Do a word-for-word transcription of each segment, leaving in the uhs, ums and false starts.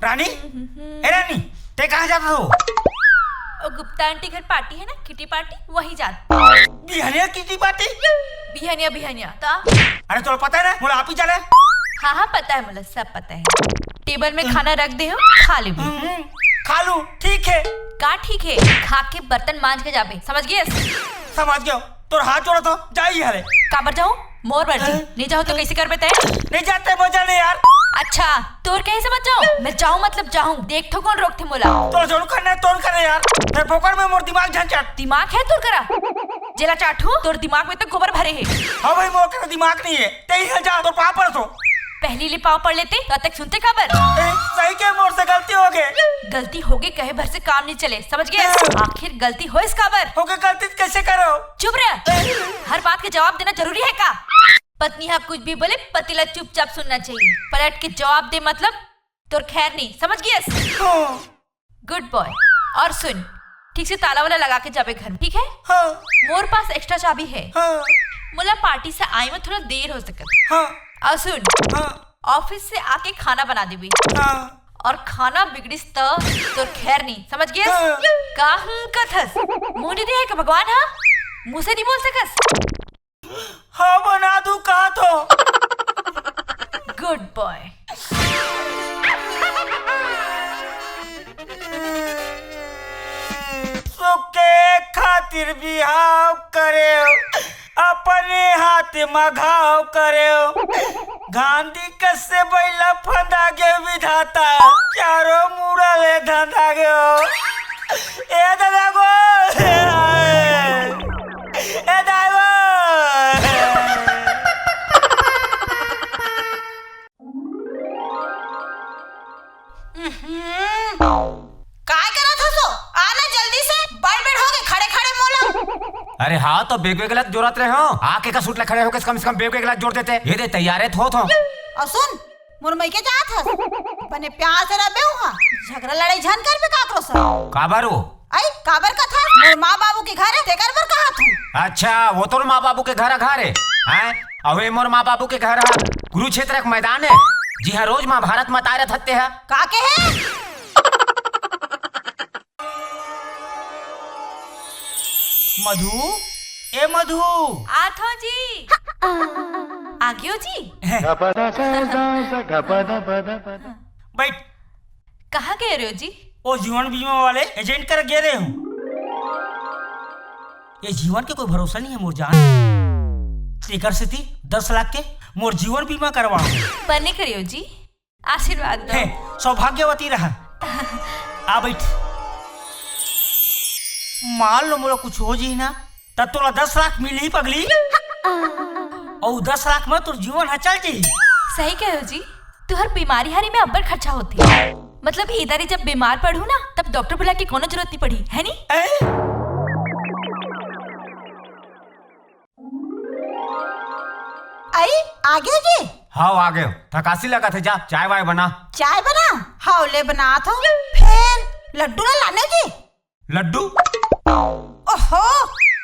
रानी, ए रानी, ते कहाँ जात हो? ओ गुप्ता आंटी घर पार्टी है ना, किटी पार्टी, वही जात। बिहनिया किटी पार्टी? बिहनिया, बिहनिया। त? अरे, तोला पता है ना, मोला आप ही जाना है। हाँ, हाँ, पता है मोला, सब पता है। टेबल में खाना रख दे हो, खा ले। हम्म, खा लूं, ठीक है। का ठीक है? खा के बर्तन मांज के जाबे, समझ गए? समझ गयो। तोर हाथ जोड़त हो, जा इहाँ ले। काबर जाऊं? मोर मर्जी। हाँ। नहीं जाओ तो कैसे करबे तैं? नहीं जाते, मजा नहीं यार। अच्छा, तोर कहे से मत जाऊं, मैं जाऊं मतलब जाऊं। देखथों कौन रोकथे मोला। तोर जोन करना है, तोर करे यार। मैं बोकर में मोर दिमाग झंझट। दिमाग है तोर करा? जेला चाटहूं, तोर दिमाग में तो गोबर भरे है। हाँ भाई, मोर करा दिमाग नहीं है। तैं इहाँ जा, तोर पाँव परथों। पहली ले पाँव पर लेते तो अतक सुनते काबर? ए, सही के मोर से गलती हो गए। गलती हो गई कहे भर से काम नहीं चले, समझ गए? हाँ। आखिर गलती होइस काबर? हो गए गलती तो कैसे करो? चुप रह। हर बात के जवाब देना जरूरी है का? पत्नी हा कुछ भी बोले, पति ला चुपचाप सुनना चाहिए। पलट के जवाब दे मतलब तोर खैर नहीं, समझ गए? हाँ। गुड बॉय। और सुन, ठीक से ताला वाला लगा के जाबे घर में, ठीक है? हाँ। मोर पास एक्स्ट्रा चाबी है। हाँ। मोला पार्टी से आए में थोड़ा देर हो सकत। हाँ। और सुन, हाँ। ऑफिस से आके खाना बना देबे। हाँ। और खाना बिगड़िस त तोर खैर नहीं, समझ गए? हाँ। का हूँ कथस? मुंह नहीं दे है का भगवान, हाँ? मुंह से नहीं बोल सकस? हाँ, बना दूं कहा तो। गुड बॉय। सुख के खातिर बिहाव करे, अपने हाथ म घाव करे। गांधी कस से बैला फंदा गे विधाता, चारों मुड़ा ले धंधा गे। ए दादा गो, ए दाई गो। काय करत हस ओ? आ ना जल्दी से, बड़ बेर हो गए खड़े खड़े मोला। अरे हाँ, तो बेग बेग लत जोरत रहे हो, आके का सूट ला खड़े होके कम से कम बेग बेग लत जोर देते। ये दे तैयार है, थो थो। और सुन, मोर मइके जात हस, बने प्यार से रहबे उहाँ, झगड़ा लड़ाई झन करबे काकरो से। काबर वो? आई, काबर कथा? मोर माँ बाबू के घर है, तेकर बर कहा तू। अच्छा, वो तोर माँ बाबू के घर, घर है, हैं? अवे मोर माँ बाबू के घर है, कुरुक्षेत्र के मैदान है, जिहाँ रोज महाभारत मताए रहत हत्ते है। का के है? मधु, ए मधु। आथो जी। आ गयो जी। बैठ। कहाँ गए रहे हो जी? ओ जीवन बीमा वाले एजेंट कर गे रहे हूँ। ये जीवन के कोई भरोसा नहीं है मोर जान। तेकर सेती दस लाख के मोर जीवन बीमा करवा। बने करियो जी, आशीर्वाद दो। हे, सौभाग्यवती रहा। आ बैठ। मान लो मोला कुछ हो जी ना, त तोला दस लाख मिलही पगली। अउ दस लाख में तोर जीवन ह चल जी। सही कहे हो जी, तुहर बीमारी हारी में अब्बड़ खर्चा होथे। मतलब ए दारी जब बीमार पड़हू ना, तब डॉक्टर बुला के कोनो जरूरत नहीं पड़ी, है नी? ए? आई, आ गए जी? हाव, आ गए। थकासी लगत हे, जा, चाय वाय बना। चाय बना? हाव, ले बनात हूँ। फेर लड्डू ला लाने जी? लड्डू? ओहो,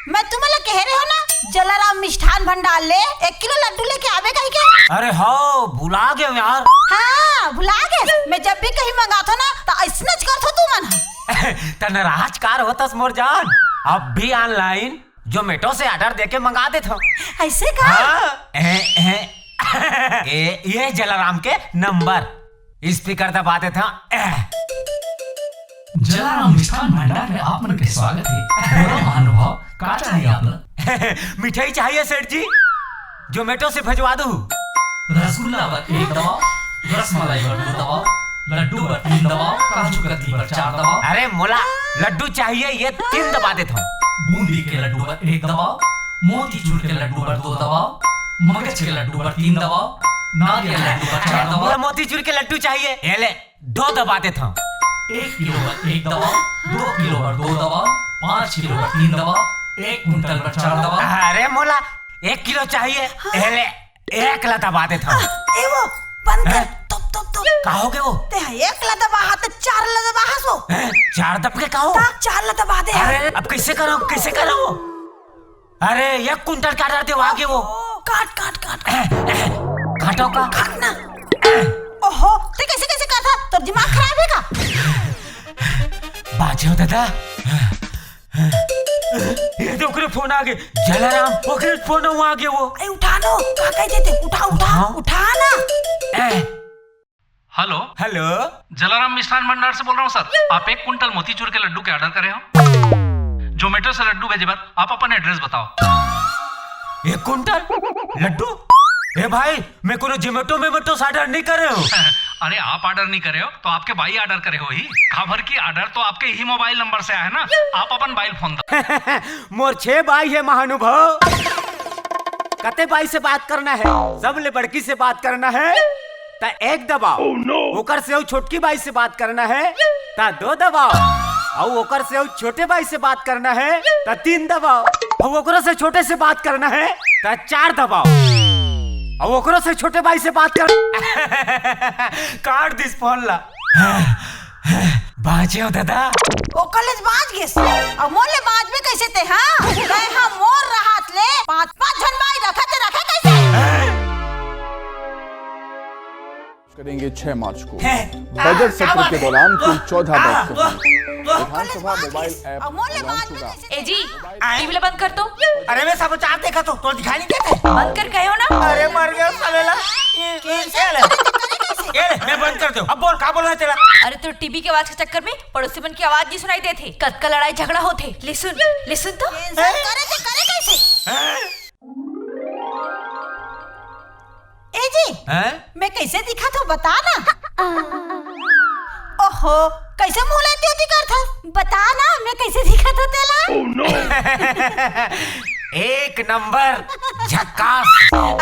मैं तुमन ला कहे रहे हूँ ना, जलाराम मिष्ठान भंडार ले एक किलो लड्डू लेके आबे कहिके। अरे हाव, भुला गए यार। हाँ, भुला गए। मैं जब भी कहीं मंगात हूँ ना, तो ऐसनच करत हो तुमन। त नाराज कार होतस मोर जान, अब भी online Zomato से order देके मंगा देत हूँ। ऐसे का? हाँ, ए, ए, ए, ये जलाराम के नंबर, speaker दबा देत हूँ। जलाराम मिष्ठान भंडार में आप मन के स्वागत है। बोलो महानुभाव, का चाहिए आप लोग? मिठाई चाहिए सेठ जी, Zomato से भेजवा दो। रसगुल्ला बर एक दबाओ, रसमलाई बर दो दबाओ, लड्डू बर तीन दबाओ, काजू कतली बर चार दबाओ। अरे मोला लड्डू चाहिए, ये तीन दबा देत हूँ। बूंदी के लड्डू बर एक दबाओ, मोतीचूर के लड्डू बर दो दबाओ, मगज के लड्डू बर तीन दबाओ, नारियल लड्डू बर चार दबाओ। मोला मोतीचूर के लड्डू चाहिए, ये ले। दो दबा देत हूँ। एक किलो बर एक दबाओ, दो किलो बर दो दबाओ, पाँच किलो बर तीन दबाओ, एक कुंटल बर चार दबाओ। अरे मोला एक किलो चाहिए। हाँ। ए ले, एक ला दबा देत हूँ। ए वो, बंद कर। हैं? तुप, तुप, तुप। का हो गए वो? ते हा एक ला दबा हा, ते चार ला दबा हा सो। हैं? चार दब के का हो? ता चार ला दबा दे हा। अरे, अब कैसे करो, कैसे करो? अरे, एक कुंटल के order देवा गे वो। काट, काट, काट, काट। काटो का? काट ना। ओहो, ते कैसे, कैसे करता? तोर दिमाग खराब ये तो ओकरे फोन आ गे, जलाराम, ओकरे फोन हुआ आ गे वो। अरे उठा नो, का कह देते? उठा, उठा, हाँ? उठा ना। ए। हेलो। हेलो। जलाराम मिष्ठान भंडार से बोल रहा हूँ सर। आप एक कुंटल मोतीचूर के लड्डू के ऑर्डर करे हो? जोमेटो से लड्डू भेजे बर आप अपन एड्रेस बताओ। एक कुंटल लड्डू? ए भाई, मैं कोनो जोमेटो में तो ऑर्डर नहीं करे हो। अरे, आप ऑर्डर नहीं करे हो तो आपके भाई ऑर्डर करे हो ही। काबर की ऑर्डर तो आपके ही मोबाइल नंबर से आया है ना, आप अपन मोबाइल फोन दो। मोर छह भाई है महानुभव। कते भाई से बात करना है? सबले बड़की से बात करना है त एक दबाओ। ओकर से अउ छोटकी भाई से बात करना है त दो दबाओ। अउ ओकर से अउ छोटे भाई से बात करना है त तीन दबाओ। अउ ओकरो से छोटे से बात करना है त चार दबाओ। अउ ओकरो से छोटे भाई से बात कर काट दिस फोन ला। बाँचे हो दादा? ओकर ले बाँच गेस। अब मोर ले बाँचबे कैसे ते, हाँ? मैं हम मोर रहत ले पाँच पाँच झन भाई रखे ते रखे कैसे? करेंगे छह मार्च को। हैं? बजट आ, सत्र के दौरान कुल चौदह बैठकें होंगी। विधानसभा मोबाइल ऐप अब मोर ले लॉन्च बाँचबे होगा। कैसे? ए जी, आए? टीवी ला बंद कर तो। अरे मैं समाचार देखत हों, तो दिखाई नहीं देते। बंद कर कहे हो ना। अरे मर गया साले ला। ये, ये, ये ले। ये ले, मैं बंद कर दो। अब बोल, का बोलना है तेरा? अरे तो टीवी के आवाज के चक्कर में पड़ोसी मन के आवाज नहीं सुनाई देथे। कतका लड़ाई झगड़ा होथे। ले सुन, ले सुन तो। करे थे, करे कैसे? हैं? ए जी, हैं? मैं कैसे दिखत हों, बता ना। ओहो, कैसे मुँह लेती होती करत हस? बता ना, मैं कैसे दिखत हों तेला? एक नंबर झक्कास।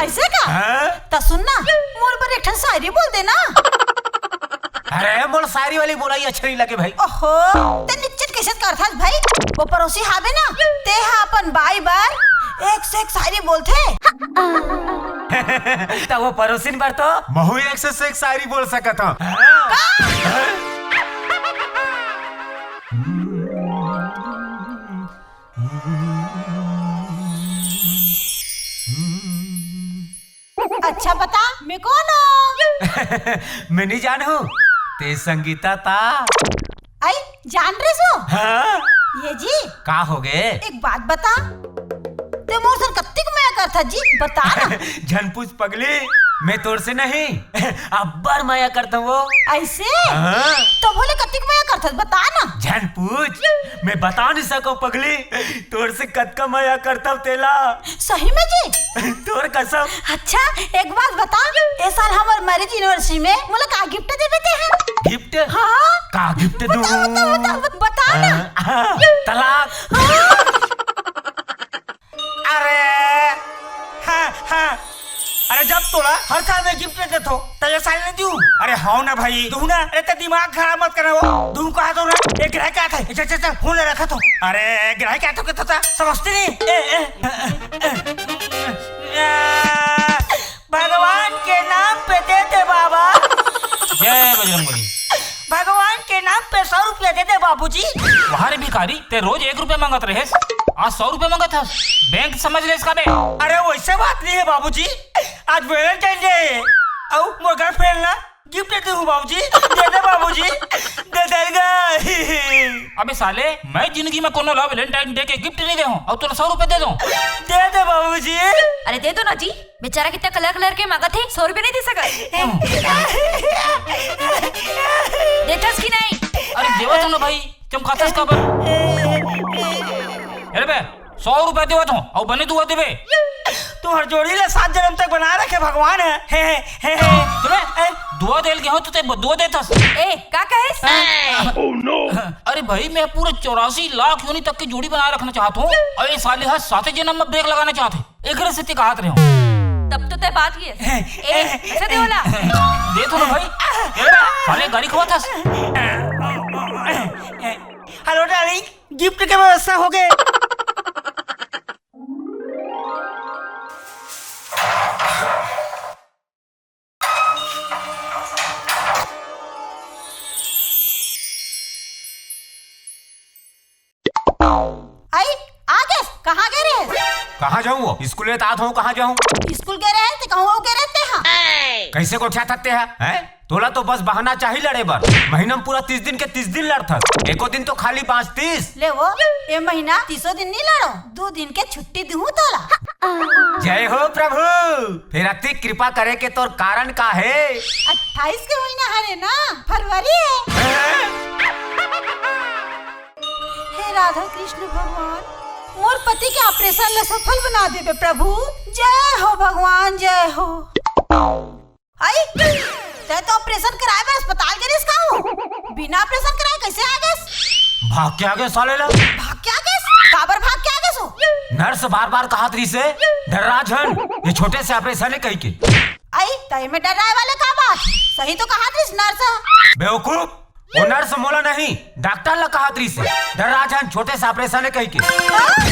ऐसे का? हाँ? त सुन ना, मोर बर एक ठन शायरी बोल दे ना। अरे, मोर शायरी वाली बोलाई अच्छा नहीं लगे भाई। ओहो, ते निच्चित कैसे करत हस भाई? वो पड़ोसी हावे ना, ते हा अपन बाई बर एक से एक शायरी बोलथे। त वो पड़ोसिन बर तो महू एक से एक शायरी बोल सकत हूँ। अच्छा बता, मैं कौन हूँ? मैं नहीं जानू, ते संगीता ता। आई, जान रहे सो? हाँ? ये जी। का हो गे? एक बात बता, ते मोर से कत्तिक मया करथा जी, बता ना। झन पूछ पगली, मैं तोर से नहीं, अब्बड़ मया करता हूँ वो। ऐसे? हाँ। तो बोले कत्तिक मया करथा, बता ना। झन पूछ, मैं बता नहीं सकूँ पगली, तोर से कतका मया करता हूँ तेला। सही में जी? तोर कसम। अच्छा, एक बात बता, ए साल हमर मैरिज एनिवर्सरी में मोला का गिफ्ट देबे ते हैं? गिफ्ट? हाँ। का गिफ्ट दूँ? बता, बता, बता, बता ना। हाँ, हाँ, तलाक। हाँ। अरे, हाँ, हाँ। अरे जब तोला हर साल में गिफ्ट देथो, त ये साल नहीं दूँ। अरे हाँ ना भाई, दूँ ना। अरे ते दिमाग खराब मत करा वो। दूँ कहा तो ना, एक ग्राहक आथे। चल, चल, चल, फोन ले रखा तो। अरे ग्राहक आथे के तो समझते नहीं। ए, ए, ए, ए, भगवान के नाम पे दे दे बाबा। जय बजरंग बली। भगवान के नाम पे सौ रुपया दे दे बाबूजी। वाह रे भिखारी, ते रोज एक रुपया मांगत रहेस, आज सौ रुपया मांगत हस। बैंक समझ लेस का बे? अरे वैसे बात नहीं है बाबूजी, आज वैलेंटाइन डे है। अउ मोर गर्लफ्रेंड ना गिफ्ट दे हूँ बाबूजी, दे दे बाबूजी, दे देगा। अबे साले, मैं जिंदगी में कोनो ला वैलेंटाइन डे के गिफ्ट नहीं दे हूँ, अउ तोला सौ रुपया दे दूँ। दे दे बाबूजी। अरे दे दो ना जी, बेचारा कितना कलर कलर के मांगत हे, सौ रुपया नहीं दे सकत। देथस कि नहीं? अरे देवत हूँ ना भाई, चमकाथस काबर? अरे बे, सौ रुपया देवत हूँ, अउ बने दुआ देबे। तुम्हार जोड़ी ले सात जन्म तक बना रखे भगवान है। हे, हे, हे, हे। सुने? ए? दुआ देल के हो तो ते दुआ देथस। ए, का कहेस? अरे भाई, मैं पूरे चौरासी लाख योनि तक की जोड़ी बनाए रखना चाहत हूँ, अउ ये साले हा साते जन्म में ब्रेक लगाना चाहत हे। एकरे सेती कहत रहे हूँ। तब तो तय बात ही है। ए, ऐसे दे वाला। दे तो ना भाई। ए, साले गाड़ी खवाथस। हेलो डार्लिंग, गिफ्ट के व्यवस्था हो गए। आई, आ गए? कहाँ गए रहे? कहाँ जाऊँ वो? स्कूल में तो आत हूँ, कहाँ जाऊँ? स्कूल गए रहे थे, कहूँ गए रहते हैं? कैसे गोठियाथस ते हा? हैं? तोला तो बस बहाना चाही लड़े बर। महीना में पूरा तीस दिन के तीस दिन लड़थस, एको दिन तो खाली बांचतिस। ले वो, ए महीना तीसों दिन नहीं लड़ो, दो दिन के छुट्टी दूं तोला। जय हो प्रभु। फेर अतिक कृपा करे के तोर कारण का हे? अट्ठाईस के महीना हरे ना, फरवरी हे। हे राधा कृष्ण भगवान, मोर पति के ऑपरेशन ला सफल बना देबे प्रभु। जय हो भगवान, जय हो। आई, तै तो ऑपरेशन कराए बर अस्पताल गे रिस का हो? बिना ऑपरेशन कराए कैसे आ गेस? भाग के आ गेस साले ला। भाग के आ गेस? काबर भाग के आ गेस हो? नर्स बार बार कहत रिसे, "डर्रा झन, ये छोटे से ऑपरेशन हे" कहिके। आई, तै में डर्राए वाले का बात? सही तो कहत रिस नर्स। बेवकूफ, वो नर्स मोला नहीं, डॉक्टर ला कहत रिसे, "डर्रा झन, छोटे से ऑपरेशन हे" कहिके। हाँ?